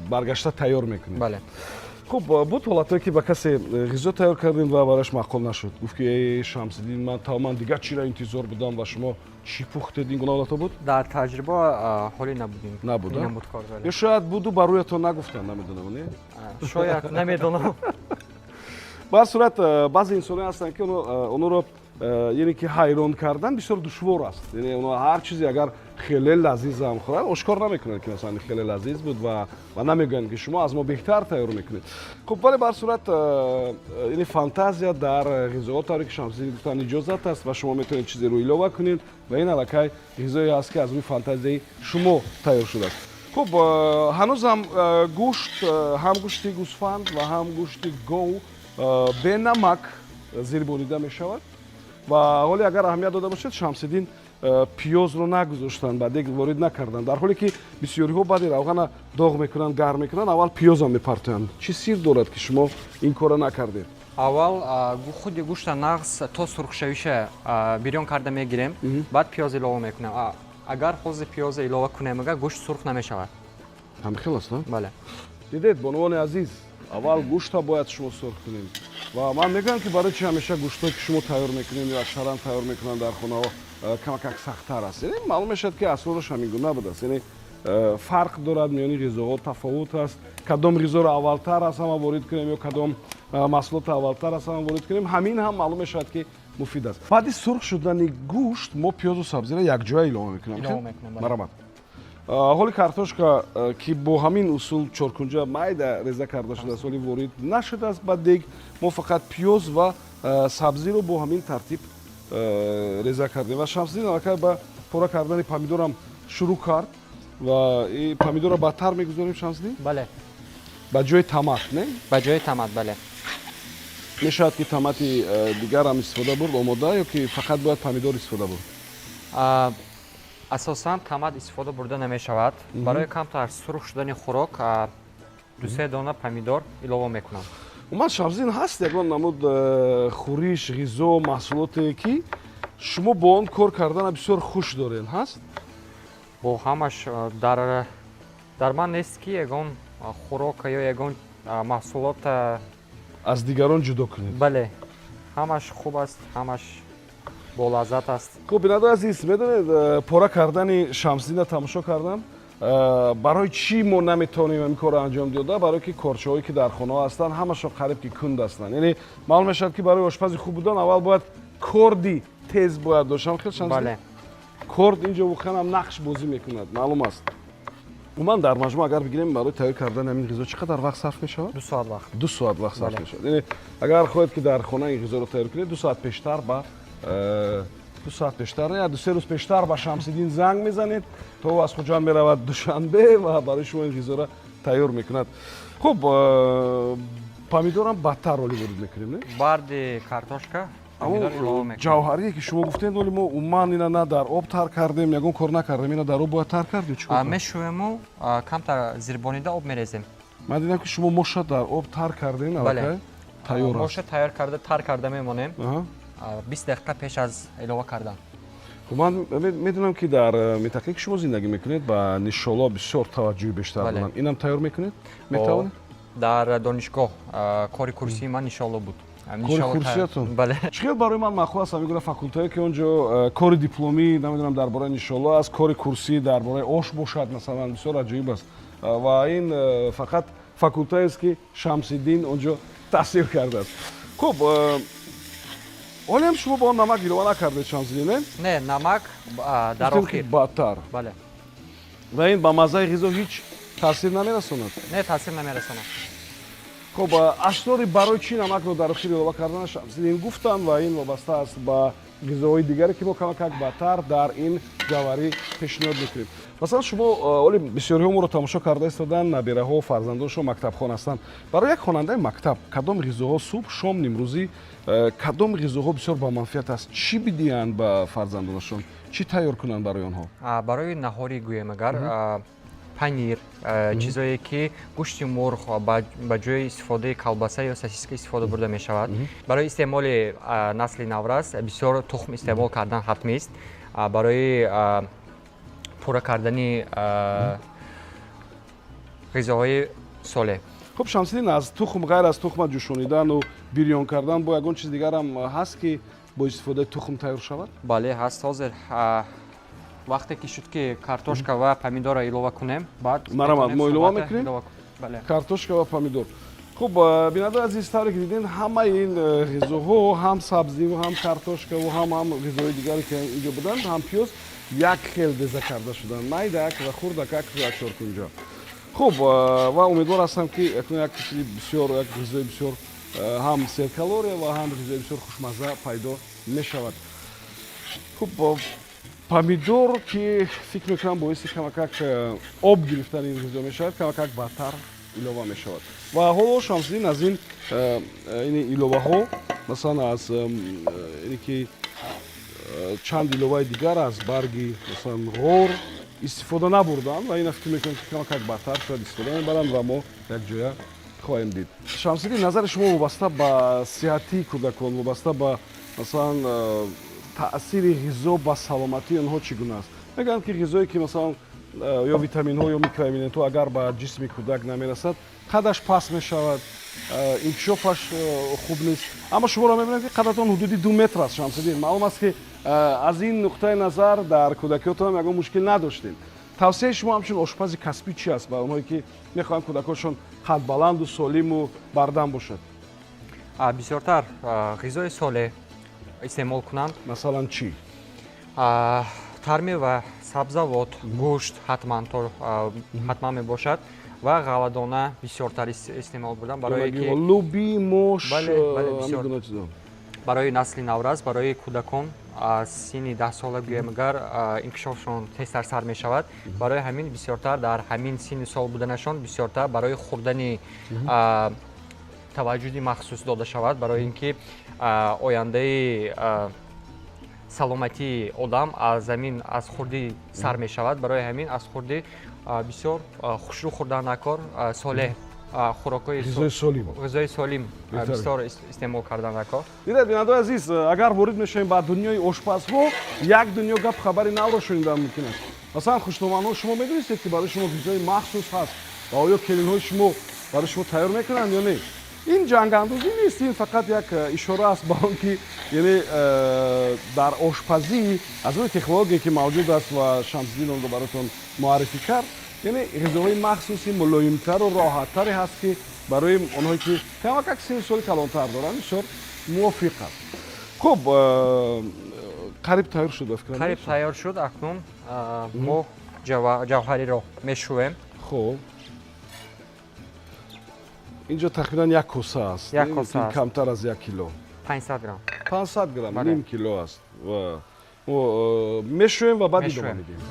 баргашта тайёр мекунед. Бале. Хуб, буд ҳолатое, ки ба касе ғизо тайёр кардем ва барояш маъқул нашуд, гуфт, ки э, Шамсиддин, ман тамоман дигар чиро интизор будам ва шумо чӣ пухтед? Ин гуна ҳолатҳо буд? Дар таҷриба ҳоле набудем. Набуд, ё шояд буду ба рӯятон нагуфтанд, намедонам, не? Шояд, намедонам. Ба ҳар сурат, баъзе инсонҳое ҳастанд, ки онҳоро, яъне ки ҳайрон кардан бисёр душвор аст. Яъне онҳо ҳар чизе агар хеле лазизам хӯранд, ошкор намекунанд, ки масалан хеле лазиз буд, ва намегӯянд, ки шумо аз мо беҳтар тайёр мекунед. Хуб, вале ба ҳар сурат, яъне фантазия дар ғизоҳо, тавре ки Шамсиддин гуфтанд, иҷозат аст ва шумо метавонед чизеро илова кунед ва ин аллакай ғизое аст, ки аз рӯи фантазияи шумо тайёр шудааст. Хуб, ҳанӯзам гӯшт, ҳам гӯшти гӯсфанд ва ҳам гӯшти гов, бенамак зирбонида мешавад. Ва ҳоле агар аҳамият дода бошед, Шамсиддин пиёзро нагузоштанд, ба дег ворид накарданд, дар ҳоле ки бисёриҳо баъди равғана доғ мекунанд, гарм мекунанд, аввал пиёзам мепартоянд. Чӣ сир дорад, ки шумо ин корро накардед? Аввал худи гӯшта нағз то сурхшавиша бирён карда мегирем, баъд пиёз илова мекунем. Агар ҳозир пиёза илова кунем, агар гӯшт сурх намешавад. Ҳамихел аст? Бале. Дидед, бонувони азиз, аввал гӯшта бояд шумо сурх кунед. Ва ман мегӯям, ки барои чи ҳамеша гӯштҳое, ки шумо тайёр мекунед ё аксаран тайёр мекунанд дар хонаҳо, камакак сахттар аст. Яъне маълум мешавад, ки асрораш ҳамин гуна будааст. Яъне фарқ дорад миёни ғизоҳо, тафовут аст, кадом ғизоро аввалтар аз ҳама ворид кунем ё кадом маҳсулотро аввалтар аз ҳама ворид кунем. Ҳамин ҳам маълум мешавад, ки муфид аст. Баъди сурх шудани гӯшт мо пиёзу сабзиро якҷоя илова мекунем. Марҳамат. Ҳоли картошка, ки бо ҳамин усул чоркунҷа майда реза карда шудааст, ҳоли ворид нашудааст ба дег. Мо фақат пиёз ва сабзиро бо ҳамин тартиб реза кардем ва Шамсиддин аллакай ба пора кардани помидорам шурӯъ кард. Ва помидорро баъдтар мегузорем, Шамсиддин? Бале. Ба ҷои томат, не? Ба ҷои томат, бале. Мешавад, ки томати дигарам истифода бурд омода ё ки фақат бояд помидор истифода бурд? Асосан томат истифода бурда намешавад. Барои камтар сурх шудани хӯрок дусе дона помидор илова мекунам. Умуман, Шамсиддин, ҳаст ягон намуд хӯриш, ғизо, маҳсулоте, ки шумо бо он кор кардана бисёр хуш доред, ҳаст? Бо ҳамаш дар ман нест, ки ягон хӯрок ё ягон маҳсулот аз дигарон ҷудо кунед. Бале, ҳамаш хуб аст, ҳамаш. Болаззат аст. Хуб, бинандаи азиз, медонед, пора кардани Шамсиддина тамошо кардам. Барои чӣ мо наметавонем ин корро анҷом дода? Барое ки корчаҳое, ки дар хонаҳо ҳастанд, ҳамашон қариб ки кунд ҳастанд. Яъне маълум мешавад, ки барои ошпази хуб будан аввал бояд корди тез бояд дошт. Хел, Шамсиддин? Бале. Корд инҷо воқеан ҳам нақш бозӣ мекунад, маълум аст. Умуман, дар маҷмӯъ агар бигирем, барои тайёр кардани ҳамин ғизо чӣ қадар вақт сарф мешавад? 2 соат вақт. 2 соат вақт сарф Бале. мешавад. Яъне агар хоҳед, ки дар хона ин ғизоро тайёр кунед, 2 соат пештар ба 2 соат пештар не, 2-3 рӯз пештар ба Шамсиддин занг мезанед, то ӯ аз Хуҷанд меравад Душанбе ва барои шумо ин ғизоро тайёр мекунад. Хуб, помидорам баъдтар роли ворид мекунем, не? Баъди картошка помидор илова Аммо мекунем. Ҷавҳарие, ки шумо гуфтед, оли мо умуман ина на дар об тар кардем, ягон кор накардем. Ина дар об бояд тар кардем, чӣ кор кардем? Мешӯему, камтар зирбонида об мерезем. Ман дидам, ки шумо моша дар об тар кардем, аллакай тайёр аст. Моша тайёр карда, тар карда мемонем Аҳа. 20 дақиқа пеш аз илова кардан. Хуб, ман медонам, ки дар минтақае, ки шумо зиндагӣ мекунед, ба нишоло бисёр таваҷҷӯҳи бештар доранд. Инам тайёр мекунед, метавонед? Дар донишгоҳ кори курсии ман нишоло буд. Кори Нишоло курсиятон? Бале. Чӣ хел барои ман маъқул аст ҳамин гуна факултае, ки он ҷо кори дипломӣ, намедонам, дар бораи нишоло аст, кори курсӣ дар бораи ош бошад, масалан, бисёр аҷоиб аст. Ва ин фақат факултаест, ки Шамсиддин он ҷо таҳсил кардааст. Хуб, ҳолиам шумо ба он намак илова накардед, Шамсиддин, не? Не, намак дар Гуфтем, ки охир. баъдтар. Бале. Ва ин ба маззаи ғизо ҳеҷ таъсир намерасонад? Не, таъсир намерасонад. Хуб, асрори барои чӣ намакро дар охир илова кардан Шамсиддин гуфтанд ва ин вобаста аст ба ғизоҳои дигаре, ки мо камакак баъдтар дар ин ҷавҳарӣ пешниҳод мекунем. Масалан, шумо оли бисёриҳо моро тамошо карда истоданд, набираҳо, фарзандоншон мактабхон ҳастанд. Барои як хонандаи мактаб кадом ғизоҳо субҳ, шом, нимрӯзӣ, кадом ғизоҳо бисёр ба манфиат аст? Чӣ бидиҳанд ба фарзандонашон, чӣ тайёр кунанд барои онҳо? Барои наҳорӣ гӯем агар, панир, чизое ки гӯшти мурғ ба ҷои истифодаи колбаса ё сосиска истифода бурда мешавад. Барои истеъмоли насли наврас бисёр тухм истеъмол кардан ҳатмист барои пурра кардани ғизоҳои солеҳ. Хуб, Шамсиддин, аз тухм, ғайр аз тухма ҷӯшонидану бирён кардан, бо ягон чиз дигарам ҳаст, ки бо истифодаи тухм тайёр шавад? Бале, ҳаст. Ҳозир вақте ки шуд, ки картошка ва помидорро илова кунем, баъд Марҳамат, метавонем мо илова суҳбата мекунем? илова. Бале. Картошка ва помидор. Хуб, бинандаи азиз, тавре ки дидем, ҳамаи ин ғизоҳо, ҳам сабзиву ҳам картошкаву ҳам ғизоҳои дигаре, ки инҷо буданд, ҳам пиёз, як хел беза карда шуданд, майдак ва хурдакак ва чоркунҷа. Хуб, ва умедвор ҳастам, ки акнун як чизи бисёр, як ғизои бисёр ҳам серкалория ва ҳам ғизои бисёр хушмазза пайдо мешавад. Хуб, помидор, ки фикр мекунам, боиси камакак об гирифтани ин ғизо мешавад, камакак баъдтар илова мешавад. Ва ҳоло Шамсиддин аз ин ин иловаҳо, масалан, аз ине ки чанд иловаи дигар аз барги, масалан, ғор истифода набурданд ва ина фикр мекунам, ки камакак баъдтар шояд истифода мебаранд ва мо якҷоя хоҳем дид. Шамсиддин, назари шумо вобаста ба сиҳатии кӯдакон, вобаста ба, масалан, таъсири ғизо ба саломатии онҳо чӣ гуна аст? Мегӯянд, ки ғизое, ки, масалан, ё витаминҳо ё микроэлементҳо агар ба ҷисми кӯдак намерасад, қадаш паст мешавад, инкишофаш хуб нест. Аммо шуморо мебинам, ки қадатон ҳудуди 2 метр аст, Шамсиддин. Маълум аст, ки аз ин нуқтаи назар дар кӯдакиётон ягон мушкил надоштем. Тавсияи шумо ҳамчун ошпази касбӣ чи аст ба онҳое, ки мехоҳанд кӯдакошон қадбаланду солиму бардам бошад? Бисёртар ғизои солеҳ истеъмол кунанд. Масалан, чӣ? Тармева, сабзавот, гӯшт ҳатман ҳатман мебошад ва ғалладона бисёртар истеъмол бурдан, барое ки луби, мош? Бале, бисёр. Барои насли наврас, барои кӯдакон аз синни 10 сола гӯем агар, инкишофшон тезтар сар мешавад. Барои ҳамин бисёртар дар ҳамин синни сол буданашон бисёртар барои хӯрдани таваҷҷуҳи махсус дода шавад, барои ин ки ояндаи саломатии одам аз замин аз хурдӣ сар мешавад. Барои ҳамин аз хурдӣ бисёр хушрӯ хӯрдан накор, солеҳ хӯрокҳои ғизои солим. Ғизои солим бисёр истеъмол кардан накор. Дидед, бинандаои азиз, агар ворид мешавем ба дунёи ошпазҳо, як дунё гап, хабари навро шунидан мумкин аст. Масалан, хушноманҳо, шумо медонистед, ки барои шумо ғизои махсус ҳаст ва оё келинҳои шумо барои шумо тайёр мекунанд ё не? Ин ҷангандозӣ нест, ин фақат як ишора аст ба он ки, яъне дар ошпазӣ аз рӯи технология, ки мавҷуд аст ва Шамсиддин онро бароятон муаррифӣ кард, яъне ғизоҳои махсуси мулоимтару роҳаттаре ҳаст, ки барои онҳое ки камакак синну соли калонтар доранд, бисёр мувофиқ аст. Хуб, қариб тайёр шуд, ба фикрам. Қариб тайёр шуд. Акнун мо ҷавҳариро мешӯем. Хуб, инҷо тақрибан як коса аст. Як коса аст. Камтар аз як кило. 500 грамм. 500 грамм, ним кило аст. Ва мо мешӯем ва баъд идома медиҳем.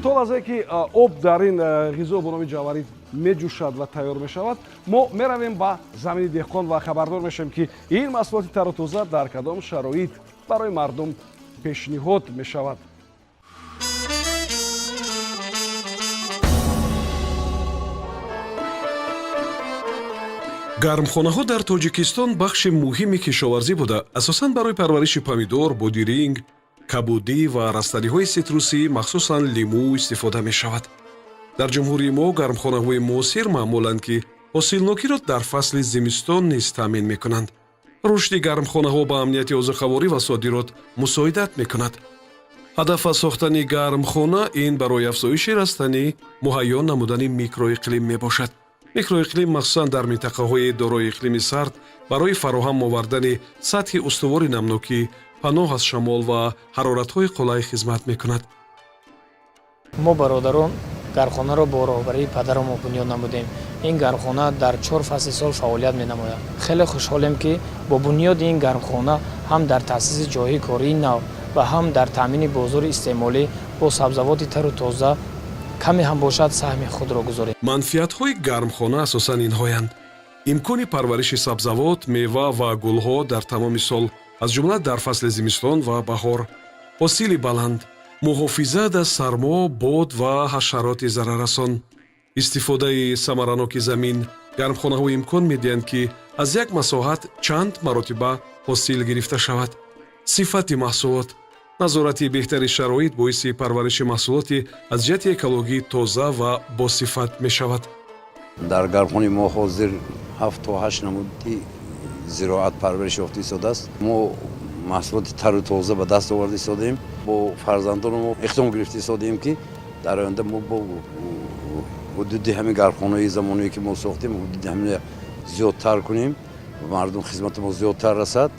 То лаҳзае ки об дар ин ғизо бо номи ҷаварӣ меҷӯшад ва тайёр мешавад, мо меравем ба замини деҳқон ва хабардор мешавем, ки ин маҳсулоти тару тоза дар кадом шароит барои мардум пешниҳод мешавад. Гармхонаҳо дар Тоҷикистон бахши муҳими кишоварзӣ буда, асосан барои парвариши помидор, бодиринг, кабудӣ ва растаниҳои ситрусӣ, махсусан лимӯ, истифода мешавад. Дар ҷумҳурии мо гармхонаҳои муосир маъмуланд, ки ҳосилнокиро дар фасли зимистон низ таъмин мекунанд. Рушди гармхонаҳо ба амнияти озуқаворӣ ва содирот мусоидат мекунад. Ҳадаф аз сохтани гармхона ин барои афзоиши растанӣ муҳайё намудани микроиқлим мебошад. Микроиқлим, махсусан дар минтақаҳои дорои иқлими сард, барои фароҳам овардани сатҳи устувори намнокӣ, паноҳ аз шамол ва ҳароратҳои қулай хизмат мекунад. Мо, бародарон, гармхонаро бо роҳбарии падарамон бунёд намудем. Ин гармхона дар чор фасли сол фаъолият менамояд. Хеле хушҳолем, ки бо бунёди ин гармхона ҳам дар таъсиси ҷойҳои кории нав ва ҳам дар таъмини бозори истеъмолӣ бо сабзавоти тару тоза каме ҳам бошад, саҳми худро гузорем. Манфиатҳои гармхона асосан инҳоянд: имкони парвариши сабзавот, мева ва гулҳо дар тамоми сол, аз ҷумла дар фасли зимистон ва баҳор, ҳосили баланд, муҳофизат аз сармо, бод ва ҳашароти зараррасон, истифодаи самараноки замин. Гармхонаҳо имкон медиҳанд, ки аз як масоҳат чанд маротиба ҳосил гирифта шавад. Сифати маҳсулот: назорати беҳтари шароит боиси парвариши маҳсулоти аз ҷиҳати экологӣ тоза ва босифат мешавад. Дар гармхонаи мо ҳозир ҳафт то ҳашт намуди зироат парвариш ёфта истодааст. Мо маҳсулоти тару тоза ба даст оварда истодаем. Бо фарзандони мо иқдом гирифта истодаем, ки дар оянда мо бо ҳудуди ҳамин гармхонаи замонавие, ки мо сохтем, ҳудуди ҳамин зиёдтар кунем, мардум хизмати мо зиёдтар расад,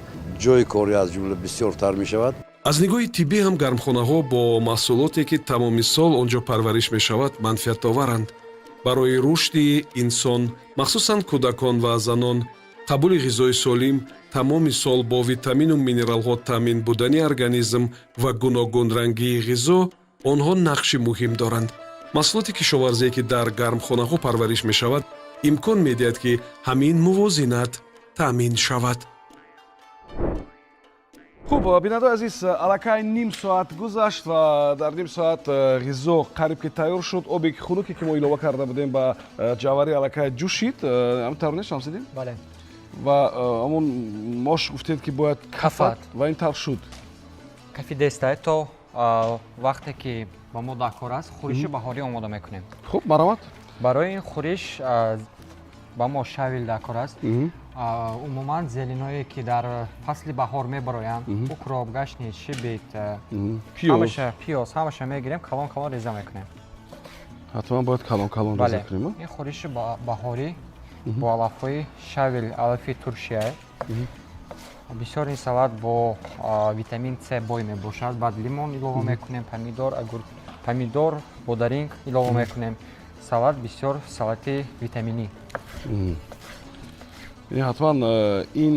ҷои корӣ аз ҷумла бисёртар мешавад. Аз нигоҳи тиббӣ ҳам гармхонаҳо бо маҳсулоте, ки тамоми сол он ҷо парвариш мешавад, манфиатоваранд. Барои рушди инсон, махсусан кӯдакон ва занон, қабули ғизои солим, тамоми сол бо витамину минералҳо таъмин будани организм ва гуногунрангии ғизо онҳо нақши муҳим доранд. Маҳсулоти кишоварзие, ки дар гармхонаҳо парвариш мешавад, имкон медиҳад, ки ҳамин мувозинат таъмин шавад. Хуб, бинандаои азиз, аллакай ним соат гузашт ва дар ним соат ғизо қариб ки тайёр шуд. Оби хунуке, ки мо илова карда будем ба ҷаварӣ, аллакай ҷӯшид. Ҳамин тавр нест, Шамсиддин? Бале. Ва ҳамон мош гуфтед, ки бояд кафад, ва ин тавр шуд. Кафидестай. То вақте ки ба мо даркор аст, хӯриши баҳорӣ омода мекунем. Хуб, марҳамат. Барои ин хӯриш ба мо щавель даркор аст. Умуман зеленое, ки дар фасли баҳор мебароянд: укроп, гашнич, шибит, пиёз. Пиёз, ҳамаша мегирем, калон калон реза мекунем. Ҳатман бояд калон калон реза кунем. Ин хӯриши баҳорӣ бо алафҳои щавель, алафи туршия. Бисёр ин салат бо витамин С бой мебошад. Баъд лимон илова мекунем, помидор, помидор, бодаринг илова мекунем. Салат бисёр салати витаминӣ. Ҳатман ин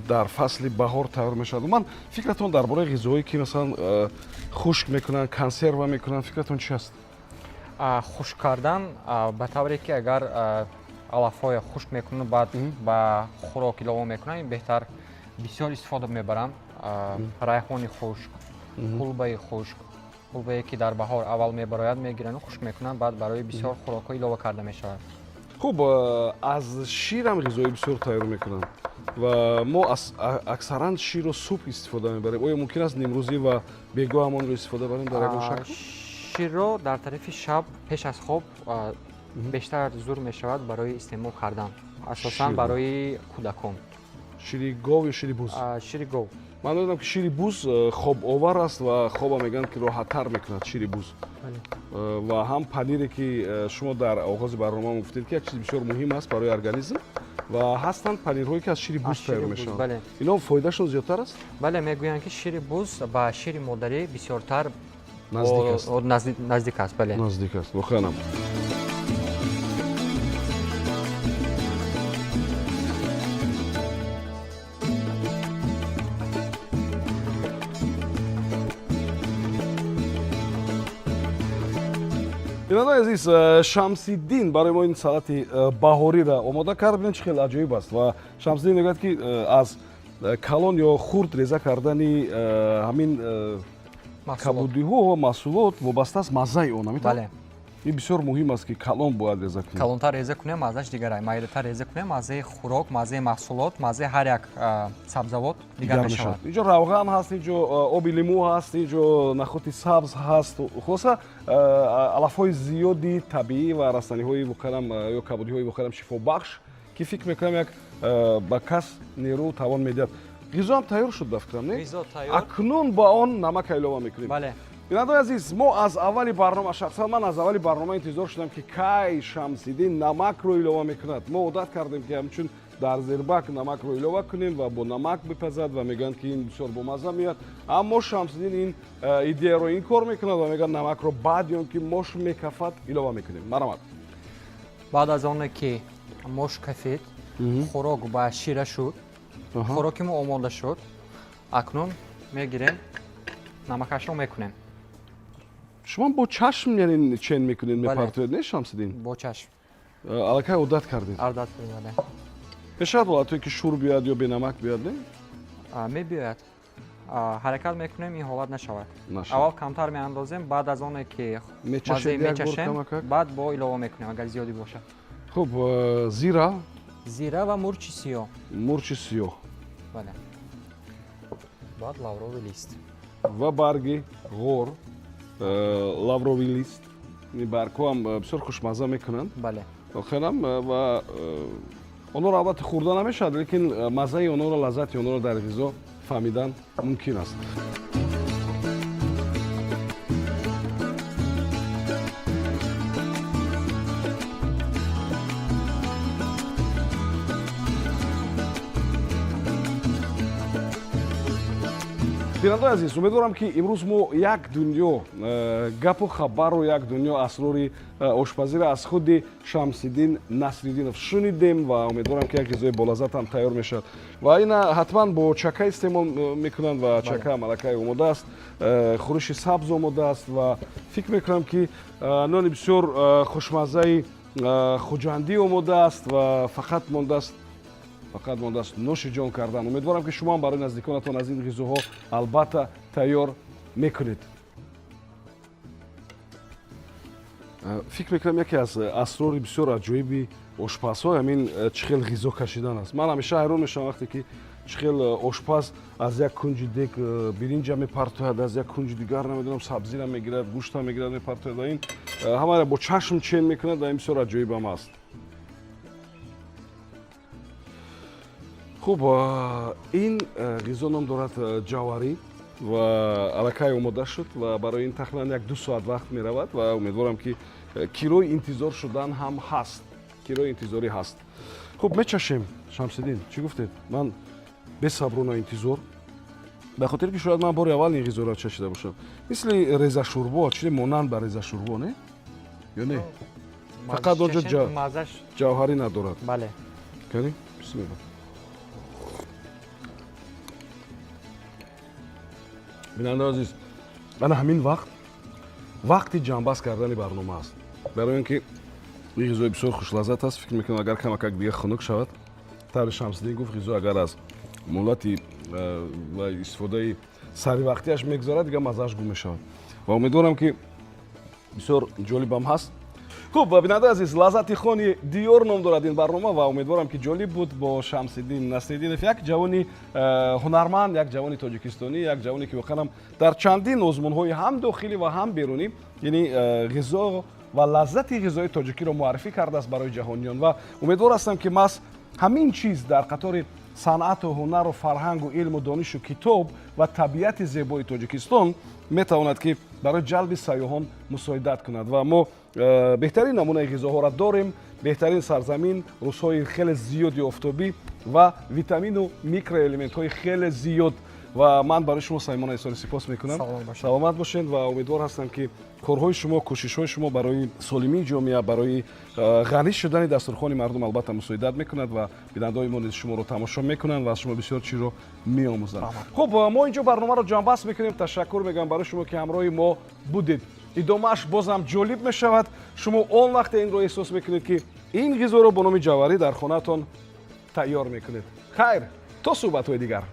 дар фасли баҳор тайёр мешавад. Умуман, фикратон дар бораи ғизоҳое, ки масалан хушк мекунанд, консерва мекунанд, фикратон чи аст? Хушк кардан ба тавре ки агар алафҳоя хушк мекунанд, баъд ба хӯрок илова мекунанд, ин беҳтар. Бисёр истифода мебаранд райҳони хушк, ҳулбаи хушк, ҳулбае ки дар баҳор аввал мебарояд, мегиранд, хушк мекунанд, баъд барои бисёр хӯрокҳо илова карда мешавад. Хуб, аз ширам ғизои бисёр тайёр мекунанд ва мо аксаран ширро субҳ истифода мебарем. Оё мумкин аст нимрӯзӣ ва бегоҳ ҳам онро истифода барем дар ягон шакл? Ширро дар тарафи шаб пеш аз хоб бештар зур мешавад барои истеъмол кардан, асосан барои кӯдакон. Шири гов ё шири буз? Шири гов. Ман медонам, ки шири буз хобовар аст ва хоба мегӯянд, ки роҳаттар мекунад шири буз. Ва ҳам панире, ки шумо дар оғози барнома гуфтед, ки як чизи бисёр муҳим аст барои организм, ва ҳастанд панирҳое, ки аз шири буз тайёр мешаванд. Ино фоидашон зиёдтар аст? Бале, мегӯянд, ки шири буз ба шири модарӣ бисёртар наздик аст. Наздик аст, бале. Наздик аст, воқеан. Бинандаи азиз, Шамсиддин барои мо ин салати баҳориро омода кард. Бинед, чӣ хеле аҷоиб аст. Ва Шамсиддин мегӯяд, ки аз калон ё хурд реза кардани ҳамин кабудиҳо ва маҳсулот вобаста аст маззаи он. Бале. Ин бисёр муҳим аст, ки калон бояд реза кунем. Калонтар реза кунем, маззаш дигар, майдатар реза кунем, маззаи хӯрок, маззаи маҳсулот, маззаи ҳар як сабзавот дигар мешавад. Инҷо равған ҳаст, инҷо оби лимӯ ҳаст, инҷо нахӯти сабз ҳаст. Хулоса, алафҳои зиёди табиӣ ва растаниҳои воқеан ё кабудиҳои воқеан шифобахш, ки фикр мекунам, як ба кас нерӯ тавон медиҳад. Ғизоам тайёр шуд, ба фикрам, не? Ғизо тайёр. Акнун ба он намака илова мекунем. Бале. Бинандаи азиз, мо аз аввали барнома, шахсан ман аз аввали барнома интизор шудам, ки кай Шамсиддин намакро илова мекунад. Мо одат кардем, ки ҳамчун дар зербак намакро илова кунем ва бо намак бипазад ва мегӯянд, ки ин бисёр бомазза меояд. Аммо Шамсиддин ин идеяро инкор мекунад ва мегӯяд, намакро баъди он ки мош мекафад, илова мекунем. Марҳамат. Баъд аз оне ки мош кафид, хӯрок ба шира шуд, хӯроки мо омода шуд, акнун мегирем, намакашро мекунем. Шумо бо чашм, яъне, чен мекунед, мепартоед, не, Шамсиддин? Бо чашм. Аллакай одат кардед. Одат кардем, бале. Мешавад ҳолатҳое, ки шур биёяд ё бенамак биёяд, не? Мебиёяд. Ҳаракат мекунем, ин ҳолат нашавад. Аввал камтар меандозем, баъд аз оне ки маззаи мечашем, баъд бо илова мекунем, агар зиёдӣ бошад. Хуб, зира. Зира ва мурчи сиёҳ. Мурчи сиёҳ. Бале, баъд лавровый лист. Ва барги ғор, лавровый лист. Ин баргҳо ҳам бисёр хушмазза мекунанд. Бале. Охирам ва онҳоро албатта хӯрда намешавад, лекин маззаи онҳоро, лаззати онҳоро дар ғизо фаҳмидан мумкин аст. Бинандаи азиз, умедворам, ки имрӯз мо як дунё гапу хабару як дунё асрори ошпазиро аз худи Шамсиддин Насриддинов шунидем ва умедворам, ки як ғизои болаззат ҳам тайёр мешавад. Ва ина ҳатман бо чака истеъмол мекунанд ва чака малакаи омода аст, хӯриши сабз омода аст ва фикр мекунам, ки нони бисёр хушмаззаи хуҷандӣ омода аст ва фақат мондааст нӯши ҷон кардан. Умедворам, ки шумо ҳам барои наздиконатон аз ин ғизоҳо албатта тайёр мекунед. Фикр мекунам, яке аз асрори бисёр аҷоиби ошпазҳо ҳамин чӣ хел ғизо кашидан аст. Ман ҳамеша ҳайрон мешавам, вақте ки чӣ хел ошпаз аз як кунҷи дег биринҷа мепартояд, аз як кунҷи дигар, намедонам, сабзира мегирад, гӯшта мегирад, мепартояд ва ин ҳамаро бо чашм чен мекунад ва ин бисёр аҷоибам аст. Хуб, ин ғизо ном дорад ҷаварӣ ва аллакай омода шуд ва барои ин тахминан 1-2 соат вақт меравад ва умедворам, ки кирои интизор шудан ҳам ҳаст, кирои интизорӣ ҳаст. Хуб, мечашем. Шамсиддин, чӣ гуфтед? Ман бесаброна интизор, ба хотире ки шояд ман бори аввал ин ғизоро чашида бошам. Мисли резашӯрбо, чизе монанд ба резашӯрбо, не ё не? Фақат онҷо ҷавҳарӣ надорад. Бале. Кани, бисмилла. Бинандаи азиз, ана ҳамин вақт вақти ҷамъбаст кардани барнома аст. Барои он ки ин ғизои бисёр хушлаззат аст, фикр мекунам, агар камакак дига хунук шавад, тавре Шамсиддин гуфт, ғизо агар аз муҳлати ва истифодаи саривақтиаш мегузарад, дига маззааш гум мешавад. Ва умедворам, ки бисёр ҷолибам ҳаст. Хуб, бинандаи азиз, «Лаззати хони диёр» ном дорад ин барнома ва умедворам, ки ҷолиб буд. Бо Шамсиддин Насриддинов, як ҷавони ҳунарманд, як ҷавони тоҷикистонӣ, як ҷавоне, ки воқеан дар чандин озмунҳои ҳам дохилӣ ва ҳам берунӣ, яъне ғизо ва лаззати ғизои тоҷикиро муаррифӣ кардааст барои ҷаҳониён. Ва умедвор ҳастам, ки маҳз ҳамин чиз дар қатори санъату ҳунару фарҳангу илму донишу китоб ва табиати зебои Тоҷикистон метавонад, ки барои ҷалби сайёҳон мусоидат кунад. Ва мо беҳтарин намунаи ғизоҳоро дорем, беҳтарин сарзамин, рӯзҳои хеле зиёди офтобӣ ва витамину микроэлементҳои хеле зиёд. Ва ман барои шумо самимона изҳори сипос мекунам. Саломат бошед ва умедвор ҳастам, ки корҳои шумо, кӯшишҳои шумо барои солимии ҷомеа, барои ғанӣ шудани дастурхони мардум албатта мусоидат мекунад ва бинандаҳои мо низ шуморо тамошо мекунанд ва аз шумо бисёр чизро меомӯзанд. Хуб, мо инҷо барномаро ҷамъбаст мекунем. Ташаккур мегӯям барои шумо, ки ҳамроҳи мо будед. Идомааш бозам ҷолиб мешавад. Шумо он вақте инро эҳсос мекунед, ки ин ғизоро бо номи ҷаварӣ дар хонаатон тайёр мекунед. Хайр, то суҳбатҳои дигар.